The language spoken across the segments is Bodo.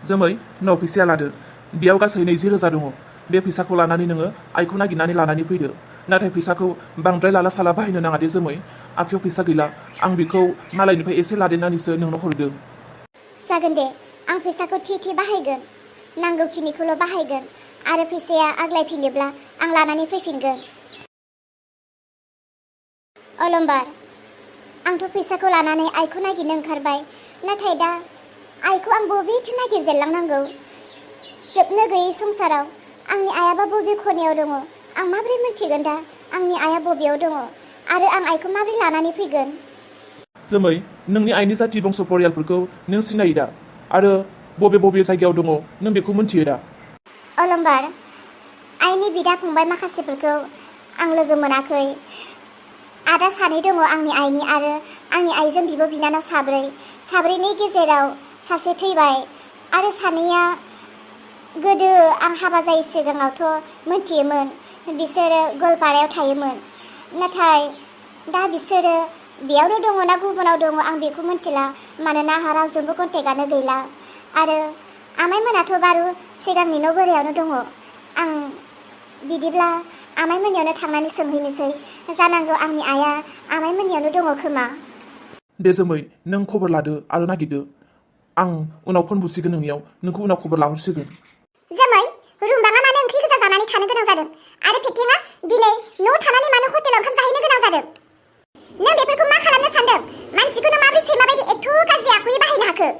जोमै न' फैसाया लादो बेयाव गासै 20,000 दङ बे फैसाखौ लानानै नोङो आइखौ नागिरनानै लानानै फैदो नाथाय फैसाखौ बांद्राय लाला साला बाहायनो नाङा दे जोमै आखायाव फैसा गैला आं बेखौ मालायनिफ्राय एसे लादेरनानैसो नोंनो हरदों जागोन दे आं फैसाखौ थि बाहायगोन नांगौखिनिखौल' बाहायगोन आरो फैसाया आग्लायफिनोब्ला आं लानानै फैफिनगोन अलम्बार आंथ' फैसाखौ लानानै आइखौ नागिरनो ओंखारबाय नाथाय दा आइखौ आं बबेथिं नागिरजेनलांनांगौ जोबनो गैयै संसाराव आंनि आइयाबा बबे खनायाव दङ आं माबोरै मिन्थिगोन दा आंनि आइया बबेयाव दङ आरो आं आइखौ माबोरै लानानै फैगोन जोमै नोंनि आइनि जाथि बंस परियालफोरखौ नों सिनायो दा आरो बबे जायगायाव दङ नों बेखौ मिन्थियो दा अलम्बार आइनि बिदा फंबाय माखासेफोरखौ आं लोगो मोनाखै आदा सानै दङ आंनि आइनि आरो आंनि आइजों बिब' बिनानाव साब्रैनि गेजेराव सासे थैबाय आरो सानैया गोदो आं हाबा जायै सिगाङावथ' मिन्थियोमोन बिसोरो गवालपारायाव थायोमोन नाथाय दा बिसोरो बेयावनो दङ ना गुबुनाव दङ आं बेखौ मिन्थिला मानोना आंहा रावजोंबो कन्टेक्टआनो गैला आरो आमाइमोनाथ' बारु सिगांनि न' बोरायावनो दङ आं बिदिब्ला आमाइमोननियावनो थांनानै सोंहैनोसै जानांगौ आंनि आइया आमाइमोननियावनो दङ खोमा दे जोमै नों खबर लादो आरो नागिरदो आं उनाव फन बुसिगोन नोंनियाव नोंखौ उनाव खबर लाहरसिगोन जोमै रुमबाङा मानो ओंख्रि गोजा जानानै थानो गोनां जादों आरो फेथेङा दिनै न'आव थानानै मानो हटेलाव ओंखाम जाहैनो गोनां जादों नों बेफोरखौ मा खालामनो सानदों मानसिखौ नों माबोरै सैमा बायदि एथ' गाज्रि आखुयै बाहायनो हाखो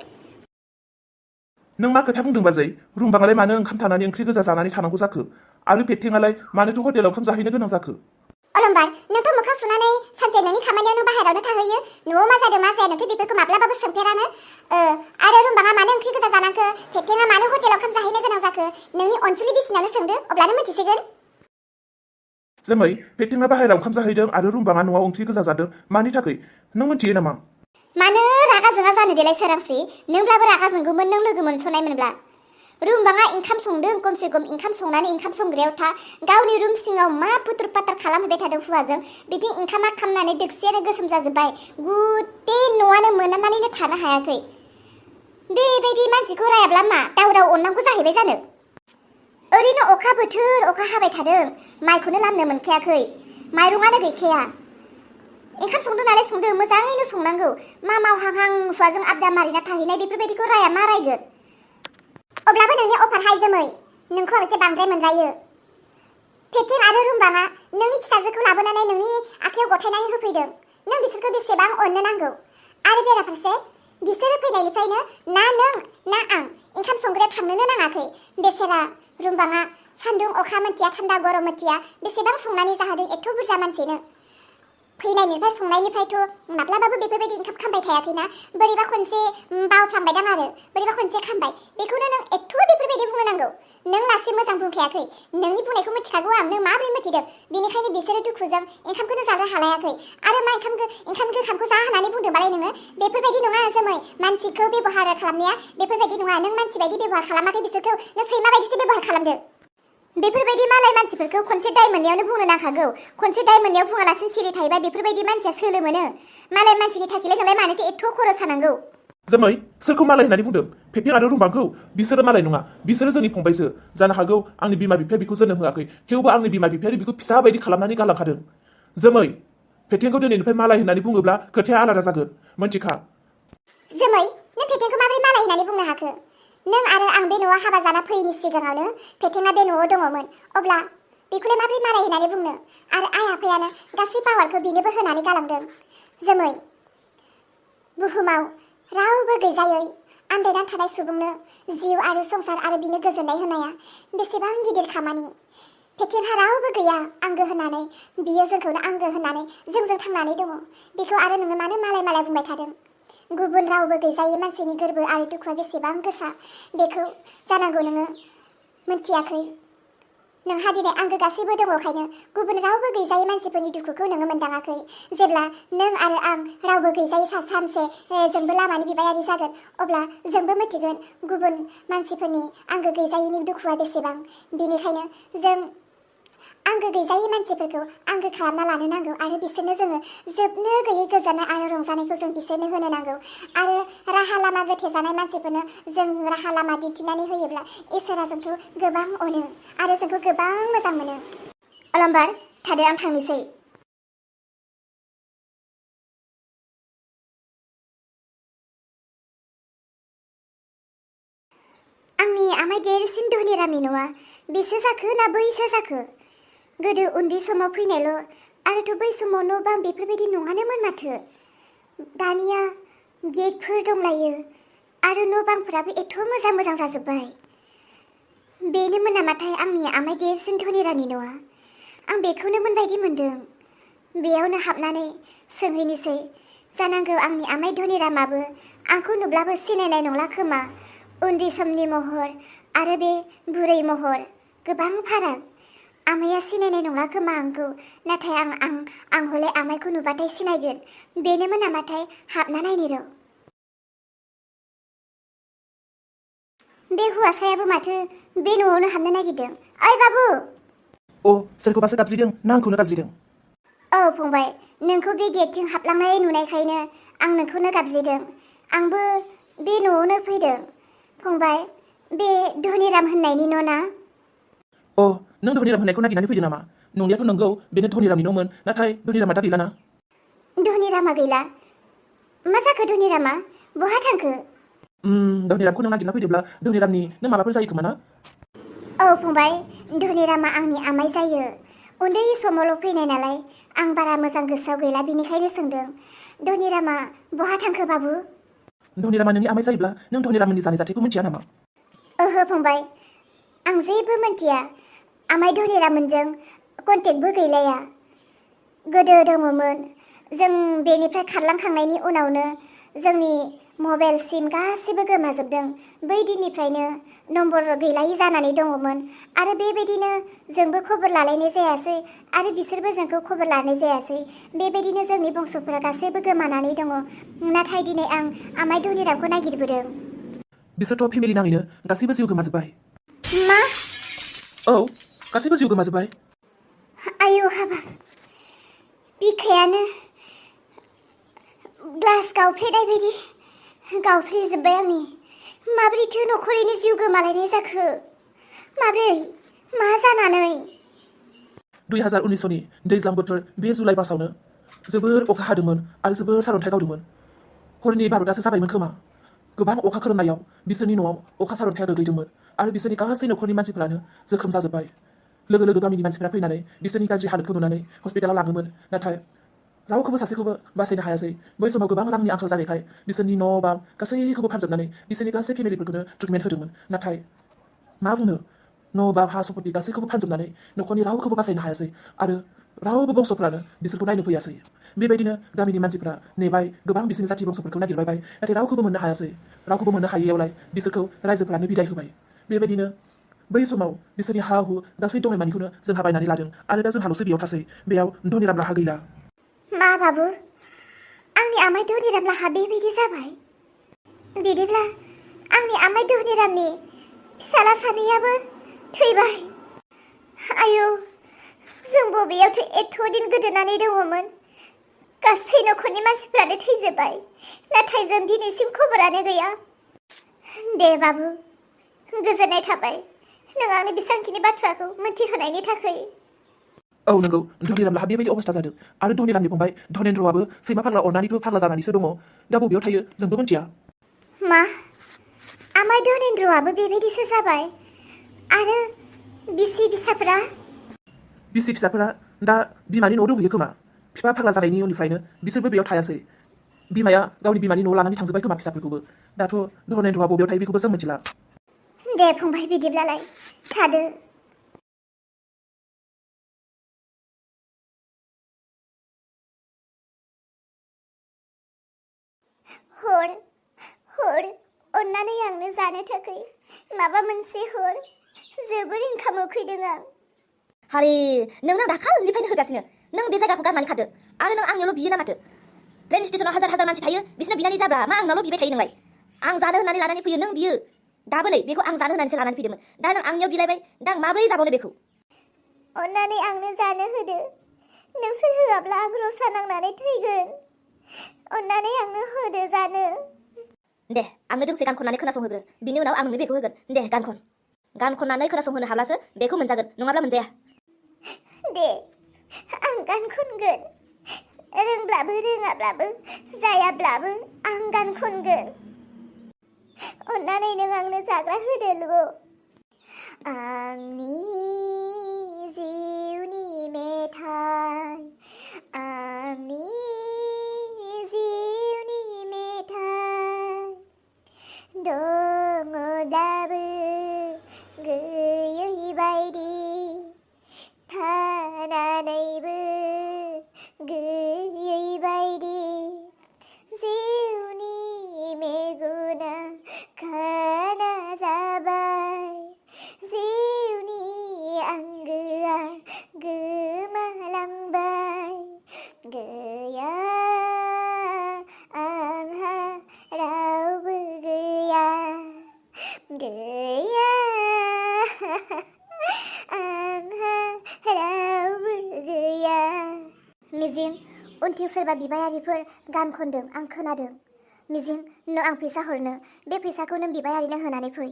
नों मा खोथा बुंदों बाजै रुमबाङालाय मानो ओंखाम थानानै ओंख्रि गोजा जानानै थानांगौ जाखो आरो फेथेङालाय मानोथ' हटेलाव ओंखाम जाहैनो गोनां जाखो अलम्बार नोंथ' मोखां सुनानै सानसे नोंनि खामानियावनो बाहेरायावनो थाहैयो न'आव मा जादों मा जाया नोंथ' बेफोरखौ माब्लाबाबो सोंफेरानो आरो रुमबाङा मानो ओंख्रि गोजा जानांखो फेथेङा मानो हटेलाव ओंखाम जाहैनो गोनां जाखो नोंनि अनसुलि बिसिनावनो सोंदो अब्लानो मिथिसिगोन जोमै फेथेङा बाहेरायाव ओंखाम जाहैदों आरो रुमबाङा न'आव ओंख्रि गोजा जादों मानि थाखाय नों मिन्थियो नामा मानो रागा जोङा जानो देलाय सोरांस्रि नोंब्लाबो रागा जोंगौमोन नों लोगो मोनस'नायमोनब्ला रुमबाङा ओंखाम संदों खमसे खम ओंखाम संनानै ओंखाम संग्रायाव था गावनि रुम सिङाव मा पुथुर पाथार खालामहैबाय थादों हौवाजों बिदि ओंखामा खामनानै दोखसियानो गोसोम जाजोब्बाय गुथे न'आनो मोनामनानैनो थानो हायाखै बेबायदि मानसिखौ रायाब्ला मा दावराव अननांगौ जाहैबाय जानो ओरैनो अखा बोथोर अखा हाबाय थादों माइखौनो लामनो मोनखायाखै माइरङानो गैखाया ओंखाम संदों नालाय संदों मोजाङैनो संनांगौ मा मावहांहां हौवाजों आबदा मारिना थाहैनाय बेफोरबायदिखौ राया मा रायगोन अब्लाबो नोंनि अफारहाय जोमै नोंखौ आं एसे बांद्राय मोनरायो फेथिं आरो रुमबाङा नोंनि फिसाजोखौ लाबोनानै नोंनि आखायाव गथायनानै होफैदों नों बिसोरखौ बेसेबां अननो नांगौ आरो बेराफारसे बिसोरो फैनायनिफ्रायनो ना नों ना आं ओंखाम संग्रायाव थांनोनो नाङाखै बेसेरा रुमबाङा सान्दुं अखा मोनथिया थान्दा गरम मोनथिया बेसेबां संनानै जाहोदों एथ' बुरजा मानसिनो फैनायनिफ्राय संनायनिफ्रायथ' माब्लाबाबो बेफोरबायदि ओंखाम खामबाय थायाखैना बोरैबा खनसे बावफ्लांबायदां आरो बोरैबा खनसे खामबाय बेखौनो नों एथ' बेफोरबायदि बुंनो नांगौ नों लासै मोजां बुंखायाखै नोंनि बुंनायखौ मिथिखागौ आं नों माबोरै मिथिदों बेनिखायनो बिसोरो दुखुजों ओंखामखौनो जानो हालायाखै आरो मा ओंखाम गोखामखौ जा होननानै बुंदोंबालाय नोङो बेफोरबायदि नङा जोमै मानसिखौ बेबहार खालामनाया बेफोरबायदि नङा नों मानसि बायदि बेबहार खालामाखै बिसोरखौ नों सैमा बायदिसो बेबहार खालामदों बेफोरबायदि मालाय मानसिफोरखौ खनसे दाय मोननायावनो बुंनो नांखागौ खनसे दाय मोननायाव बुङालासिनो सिरि थायोबा बेफोरबायदि मानसिया सोलो मोनो मालाय मानसिनि थाखायलाय नोंलाय मानोथो एथ' खर' सानांगौ जोमै सोरखौ मालाय होननानै बुंदों फेथें आरो रुमबांखौ बिसोरो मालाय नङा बिसोरो जोंनि फंबायसो जानो हागौ आंनि बिमा बिफाया बिखौ जोनोम होआखै थेवबो आंनि बिमा बिफाया बिखौ फिसा बायदि खालामनानै गालांखादों जोमै फेथेंखौ दिनैनिफ्राय मालाय होननानै बुङोब्ला खोथाया आलादा जागोन मोनथिखा जोमै नों फेथेंखौ माबोरै मालाय होननानै बुंनो हाखो नों आरो आं बे न'आव हाबा जाना फैयैनि सिगाङावनो फेथेङा बे न'आव दङमोन अब्ला बेखौलाय माबोरै मालाय होननानै बुंनो आरो आइ आफायानो गासै पावारखौ बेनोबो होनानै गालांदों जोमै बुहुमाव रावबो गैजायै आन्दायनानै थानाय सुबुंनो जिउ आरो संसार आरो बिनो गोजोननाय होनाया बेसेबां गिदिर खामानि फेथेंहा रावबो गैया आंगो होननानै बियो जोंखौनो आंगो होननानै जोंजों थांनानै दङ बेखौ आरो नोङो मानो मालाय मालाय बुंबाय थादों गुबुन रावबो गैजायै मानसिनि गोरबो आरो दुखुआ बेसेबां गोसा बेखौ जानांगौ नोङो मिन्थियाखै नोंहा दिनै आंगो गासैबो दङखायनो गुबुन रावबो गैजायै मानसिफोरनि दुखुखौ नोङो मोनदाङाखै जेब्ला नों आरो आं रावबो गैजायै सानसे जोंबो लामानि बिबायारि जागोन अब्ला जोंबो मिथिगोन गुबुन मानसिफोरनि आंगो गैजायैनि दुखुआ बेसेबां बेनिखायनो जों आंगो गैजायै मानसिफोरखौ आंगो खालामना लानो नांगौ आरो बिसोरनो जोङो जोबनो गैयै गोजोननाय आरो रंजानायखौ जों बिसोरनो होनो नांगौ आरो राहा लामा गोथे जानाय मानसिफोरनो जों राहा लामा दिन्थिनानै होयोब्ला इसोरा जोंखौ गोबां अनो आरो जोंखौ गोबां मोजां मोनो। अलम्बार थादो आं थांनोसै। आंनि आमाय देरसिन धनिरामनि न'आ बेसो जाखो ना बैसो जाखो? गोदो उन्दै समाव फैनायल' आरोथ' बै समाव न' बां बेफोरबायदि नङानोमोन माथो। दानिया गेटफोर दंलायो आरो न' बांफोराबो एथ' मोजां मोजां जाजोब्बाय। बेनोमोन नामाथाय आंनि आमाय देरसिन धनिरामनि न'आ? आं बेखौनोमोन बायदि मोनदों। बेयावनो हाबनानै सोंहैनोसै। जानांगौ आंनि आमाय धनिरामाबो आंखौ नुब्लाबो सिनायनाय नंला खोमा। उन्दै समनि महर आरो बे बुरै महर गोबां फाराग। आमाया सिनायनाय नंला खोमा आंखौ, नाथाय आं हले आमायखौ नुबाथाय सिनायगोन। बेनोमोन नामाथाय हाबना नायनि र'। बे हौवासायाबो माथो बे न'आवनो हाबनो नागिरदों। ओइ बाबु! सोरखौबासो गाबज्रिदों ना आंखौनो गाबज्रिदों? औ फंबाय, नोंखौ बे गेटथिं हाबलांनाय नुनायखायनो आं नोंखौनो गाबज्रिदों। आंबो बे न'आवनो फैदों। फंबाय, बे धनिराम होननायनि न' ना? नों धनिराम होननायखौ नागिरनानै फैदों नामा? नंनायाथ' नंगौ, बेनो धनिरामनि न'मोन, नाथाय धनिरामा दा गैलाना? धनिरामा गैला? मा जाखो धनिरामा? बहा थांखो? धनिरामखौ नों नागिरना फैदोंब्ला धनिरामनि नों माबाफोर जायो खोमा ना? औ फंबाय, धनिरामा आंनि आमाय जायो। उन्दै समावल' फैनाय नालाय आं बारा मोजां गोसोआव गैला, बिनिखायनो सोंदों। धनिरामा बहा थांखो बाबु? धनिरामा नोंनि आमाय जायोब्ला नों धनिरामनि जानाय जाथायखौ मिथिया नामा? ओहो फंबाय, आं जेबो मिथिया। आमाय धनिराममोनजों कन्टेक्टबो गैलाया। गोदो दङमोन। जों बेनिफ्राय खारलांखांनायनि उनावनो जोंनि मबाइल सिम गासिबो गोमाजोबदों। बै दिननिफ्रायनो नम्बर गैलायै जानानै दङमोन आरो बेबायदिनो जोंबो खबर लालायनाय जायासै आरो बिसोरबो जोंखौ खबर लानाय जायासै। बेबायदिनो जोंनि बंस'फोरा गासैबो गोमानानै दङ। नाथाय दिनै आं आमाय धनिरामखौ नागिरबोदों। बिसोरथ' फेमिलि नाङैनो गासैबो जिउ गोमाजोब्बाय। मा? औ, गासैबो जिउ गोमाजोब्बाय। आयौ हाबाब, बिखायानो ग्लास गावफ्लेनाय बायदि गावफ्लेजोब्बाय आंनि। माब्रैथो न'खरैनो जिउ गोमालायनाय जाखो? माब्रै? मा जानानै? 2019नि दैज्लां बोथोर बे जुलाइ मासावनो जोबोर अखा हादोंमोन आरो जोबोर सारअन्थाइ गावदोंमोन। हरनि 12थासो जाबायमोन खोमा। गोबां अखा खोरोमनायाव बिसोरनि न'आव अखा सारअन्थाइया गोग्लैदोंमोन आरो बिसोरनि गासै न'खरनि मानसिफोरानो जोखोम जाजोब्बाय। लोगो लोगो गामिनि मानसिफोरा फैनानै बिसोरनि गाज्रि हालोदखौ नुनानै हस्पिटालाव लाङोमोन, नाथाय रावखौबो सासेखौबो बासायनो हायासै। बै समाव गोबां रांनि आंखाल जानायखाय बिसोरनि न' बां गासैखौबो फानजोबनानै बिसोरनि गासै फेमिलिफोरखौनो ट्रिटमेन्ट होदोंमोन। नाथाय मा बुंनो, न' बां हा सम्पति गासैखौबो फानजोबनानै न'खरनि रावखौबो बासायनो हायासै आरो रावबो बंस'फ्रानो बिसोरखौ नायनो फैयासै। बेबायदिनो गामिनि मानसिफ्रा नेबाय, गोबां बिसोरनि जाथि बंस'फोरखौ नागिरबायबाय, नाथाय रावखौबो मोननो हायासै। रावखौबो मोननो हायैयावलाय बिसोरखौ रायजोफ्रानो बिदाय होबाय। बेबायदिनो बै समाव बिसोरनि हा हु गासै दंनाय मानिखौनो जोंहा बायनानै लादों आरो दा जोंहाल'सो बेयाव थासै। बेयाव धनिराम लाहा गैला। मा बाबु? आंनि आमाय धनिराम लाहा बेबायदि जाबाय? बिदिब्ला आंनि आमाय धनिरामनि फिसाला सानैयाबो थैबाय। आयौ, जों बबेयावथो एथ' दिन गोदोनानै दङमोन? गासै न'खरनि मानसिफ्रानो थैजोब्बाय, नाथाय जों दिनैसिम खबरानो गैया। दे बाबु, गोजोननाय थाबाय नों आंनो बेसांखिनि बाथ्राखौ मिथिहोनायनि थाखाय। औ नंगौ, धनिराम लाहा बेबायदि अबस्था जादों आरो धनिरामनि फंबाय धनेन्द्रआबो सैमा फाग्ला अरनानैथ' फाग्ला जानानैसो दङ। दा बबेयाव थायो जोंबो मिथिया। मा? आमाय धनेन्द्रआबो बेबायदिसो जाबाय? आरो बिसि फिसाफोरा? बिसि फिसाफोरा दा बिमानि न'आव दंहैयो खोमा। बिफा फाग्ला जानायनि उननिफ्रायनो बिसोरबो बेयाव थायासै। बिमाया गावनि बिमानि न'आव लानानै थांजोब्बाय खोमा फिसाफोरखौबो। दाथ' धनेन्द्रआ बबेयाव थायो बेखौबो जों मिथिला। दे फंबाय, बिदिब्लालाय थादो। हर अन्नानै आंनो जानो थाखाय माबा मोनसे हर। जोबोर ओंखाम उखैदों आं। हारे, नोंनो दाखालिनिफ्रायनो होगासिनो। नों बे जायगाखौ गारनानै खारदो आरो नों आंनियावल' बियो ना माथो? ट्रेन स्टेशनाव हाजार मानसि थायो, बिसोरनो बिनानै जाब्ला मा आंनावल' बिबाय थायो नोंलाय? आं जानो होननानै लानानै फैयो, नों बियो। दाबो नै बेखौ आं जानो होननानैसो लानानै फैदोंमोन। दा नों आंनियाव बिलायबाय, दा आं माब्रै जाबावनो बेखौ? अन्नानै आंनो जानो होदो नोंसोर होआब्ला आं रसा नांनानै थैगोन अन्नानै आंनो होदो जानो दे आंनो दोंसे गान खननानै खोनासंहोग्रो बिनि उनाव आं नोंनो बेखौ होगोन दे गान खननानै खोनासंहोनो हाब्लासो बेखौ मोनजागोन नङाब्ला मोनजाया दे आं गान खनगोन रोंब्लाबो रोङाब्लाबो जायाब्लाबो आं गान खनगोन अन्नानै नों आंनो जाग्रा होदोल' आंनि जिउनि मेथाइ आंनि जिउनि मेथाइ दङब्लाबो गैयै बायदि थानानैबो गैयै बायदि जिउनि मेगना खाना जाबाय जिउनि आंगोआ गोमालांबाय गैया आंहा रावबो गैया आंहा रावबो गैया मिजिं उनथिं सोरबा बिबायारिफोर गान खनदों आं खोनादों मिजिं नों आं फैसा हरनो बे फैसाखौ नों बिबायारिनो होनानै फै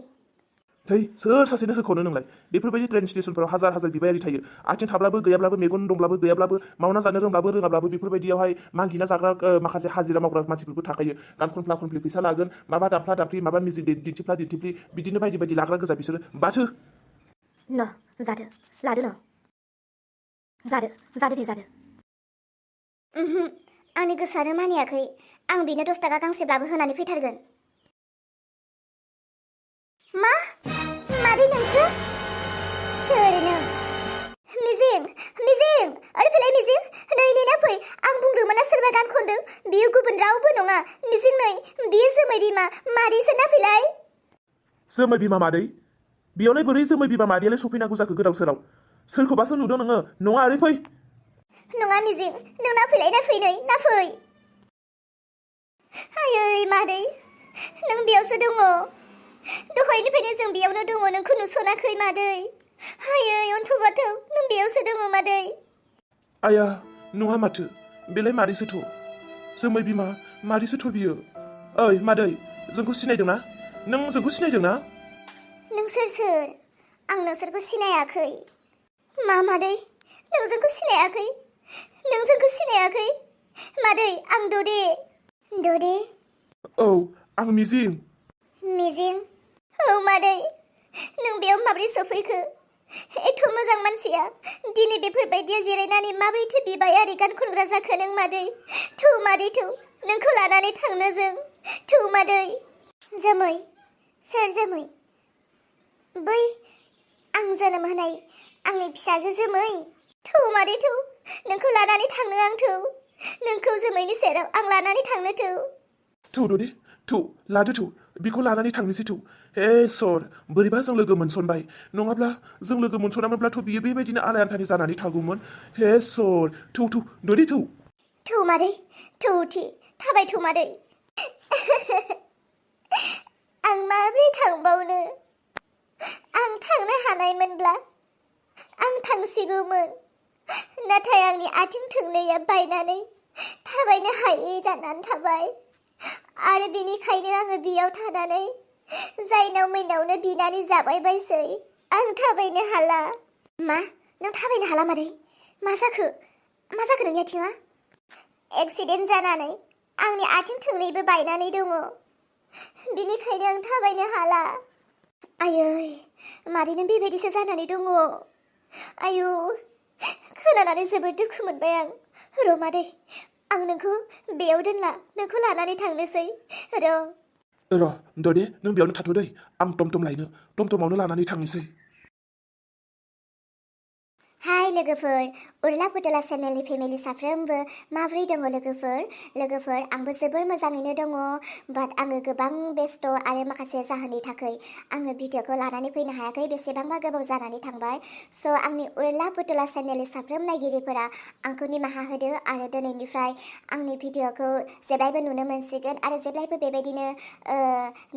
थै सोर सासेनो होख'नो नोंलाय बेफोरबायदि ट्रेन स्टेशनफोराव हाजार हाजार बिबायारि थायो आथिं थाब्लाबो गैयाब्लाबो मेगन दंब्लाबो गैयाब्लाबो मावना जानो रोंब्लाबो रोङाब्लाबो बेफोरबायदियावहाय मागिना जाग्रा माखासे हाजिरा मावग्रा मानसिफोरबो थाखायो गान खनफ्ला खनफ्लि फैसा लागोन माबा दामफ्ला दामफ्लि माबा मिउजिक दिन्थिफ्ला दिन्थिफ्लि बिदिनो बायदि बायदि लाग्रा गोजा बिसोरो बाथो न जादो लादो न जादो दे जादो आंनि गोसोआनो मानियाखै आं बिनो 10 थाखा गांसेब्लाबो होनानै फैथारगोन मा मादै नोंसो सोर नों मिजिं ओरै फैलाय मिजिं नै नेना फै आं बुंदोंमोन ना सोरबा गान खनदों बियो गुबुन रावबो नङा मिजिं नै बियो जोमै बिमा मादैसो ना फैलाय जोमै बिमा मादै बेयावलाय बोरै जोमै बिमा मादैयालाय सफैनांगौ जाखो गोदाव सोराव सोरखौबासो नुदों नोङो नङा ओरै फै नङा मिजिं नों ना फैलाय ना फै नै ना फै आयै मादै नों बेयावसो दङ दहायनिफ्रायनो जों बेयावनो दङ नोंखौ नुसनाखै मादै आयै अन्थु बाथौ नों बेयावसो दङ मादै आया नङा माथो बेलाय मादैसोथ' जोमै बिमा मादैसोथ' बियो ओइ मादै जोंखौ सिनायदोंना नों जोंखौ सिनायदोंना नों सोर आं नोंसोरखौ सिनायाखै मा मादै नों जोंखौ सिनायाखै मादै आं ददे औ आं मिजिं औ मादै नों बेयाव माबोरै सफैखो एथ' मोजां मानसिया दिनै बेफोरबायदियाव जिरायनानै माबोरैथो बिबायारि गान खनग्रा जाखो नों मादै थौ मादै थौ नोंखौ लानानै थांनो जों थौ मादै जोमै सोर जोमै बै आं जोनोम होनाय आंनि फिसाजो जोमै थौ मादै थौ नोंखौ लानानै थांनो आं थौ नोंखौ जोमैनि सेराव आं लानानै थांनो थौ ददे थौ लादो थौ बेखौ लानानै थांनोसै थौ हे सर बोरैबा जों लोगो मोनसनबाय नङाब्ला जों लोगो मोनसनामोनब्लाथ' बियो बेबायदिनो आलाय आन्थानि जानानै थागौमोन हे सर थौ ददे थौ मादै थौ थाबाय थौ मादै आं माबोरै थांबावनो आं थांनो हानायमोनब्ला आं थांसिगौमोन नाथाय आंनि आथिं थोंनैया बायनानै थाबायनो हायै जानानै थाबाय आरो बिनिखायनो आङो बेयाव थानानै जायनाव मैनावनो बिनानै जाबाय बायसै आं थाबायनो हाला मा नों थाबायनो हाला मादै मा जाखो नोंनि आथिङा एक्सिडेन्ट जानानै आंनि आथिं थोंनैबो बायनानै दङ बिनिखायनो आं थाबायनो हाला आयै मादै नों बेबायदिसो जानानै दङ आयु खोनानानै जोबोद दुखु मोनबाय आं र' मादै आं नोंखौ बेयाव दोनला नोंखौ लानानै थांनोसै र' ददे नों बेयावनो थाथ' दै आं टमटम लायनो टमटमावनो लानानै थांनोसै हाय लोगोफोर उर्ला पुतला चेनेलनि फेमिलि साफ्रोमबो माबोरै दङ लोगोफोर आंबो जोबोर मोजाङैनो दङ बाट आङो गोबां बेस्थ' आरो माखासे जाहोननि थाखाय आङो भिडिअखौ लानानै फैनो हायाखै बेसेबांबा गोबाव जानानै थांबाय स' आंनि उर्ला पुतला चेनेलनि साफ्रोम नायगिरिफोरा आंखौ निमाहा होदो आरो दिनैनिफ्राय आंनि भिडिअखौ जेब्लायबो नुनो मोनसिगोन आरो जेब्लायबो बेबायदिनो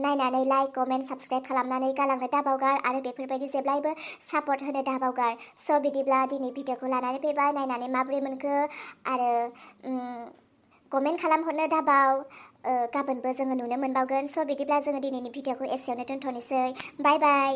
नायनानै लाइक कमेन्ट साबस्क्राइब खालामनानै गालांनो दाबावगार आरो बेफोरबायदि जेब्लायबो सापर्ट होनो दाबावगार स' बिदिब्ला बिदिब्ला दिनै भिडिअखौ लानानै फैबाय नायनानै माबोरै मोनखो आरो कमेन्ट खालामहरनो दाबाव गाबोनबो जोङो नुनो मोनबावगोन स' बिदिब्ला जोङो दिनैनि भिडिअखौ एसेयावनो दोनथ'नोसै बाय बाय